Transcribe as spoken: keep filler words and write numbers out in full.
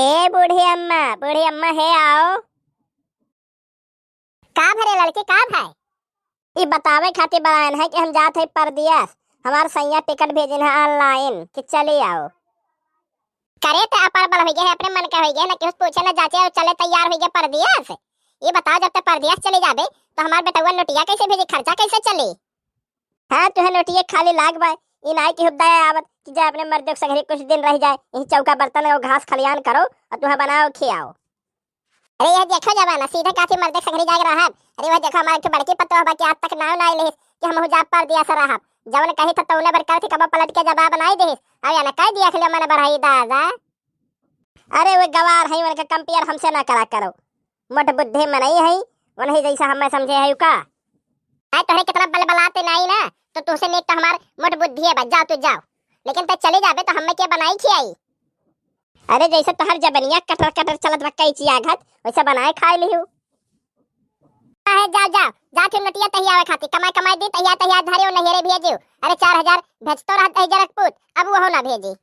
ए बूढ़ी अम्मा, बूढ़ी अम्मा हे आओ। का भरे लड़की, का भाई? ई बतावे खातिर बलायन है कि हम जात है परदेस, हमार सैया टिकट भेजिन है online कि चली आओ। करे त अपर बल होइगे है, अपने मन के होइगे है, न केहू पूछे न जाचे और चले तैयार होइगे परदेस। ई बताओ, जब ते परदेस चली जाबे तो हमार बेटउआ नोटिया कैसे भेजी, खर्चा कैसे चली? हाँ, तुहे नोटिया खाली लाग बा, ई नाई कि हुद्दा आवत कि जाए अपने मर्द के संगरी कुछ दिन रह जाए, यही चौका बर्तन और घास खलियान करो और तुहे बनाओ खियाओ। अरे यह देखो जमाना, सीधे काथी मर्द के संगरी जाके रहब। अरे वह देखो हमारे के बड़की पतोह बा कि आज तक नाव नाई लेहिस कि हमहू जाब परदेस रहब। जवन कही था तौने बर करथी, कबो पलट के जवाब नाई देहिस। अब या न कह दिया खिले मन बढ़ाई दादा। अरे वे गवार है, उनका compare हमसे ना करा करो। मोट बुद्धि मनई है, उन्हीं जैसा हमें समझे है का? आए तोहरे कितना बलबलाते नाई ना, तो तुहसे नेक तो हमार मोट बुद्धि है बा, जाओ तू जाओ। लेकिन ते चले जाबे तो हमें के बनाई खियाई? अरे जैसे तोहर जबनिया कटर कटर चलत बा कैची आघत, वैसे बनाए खाए लिहू। आहे जाओ जाओ, जा फिर नोटिया तहिया आवे खातिर, कमाई कमाई दी तहिया तहिया धरे ओ नहियरे भेजियो। अरे चार हजार भेजतो रहत है जरकपूत, अब वो ना भेजी।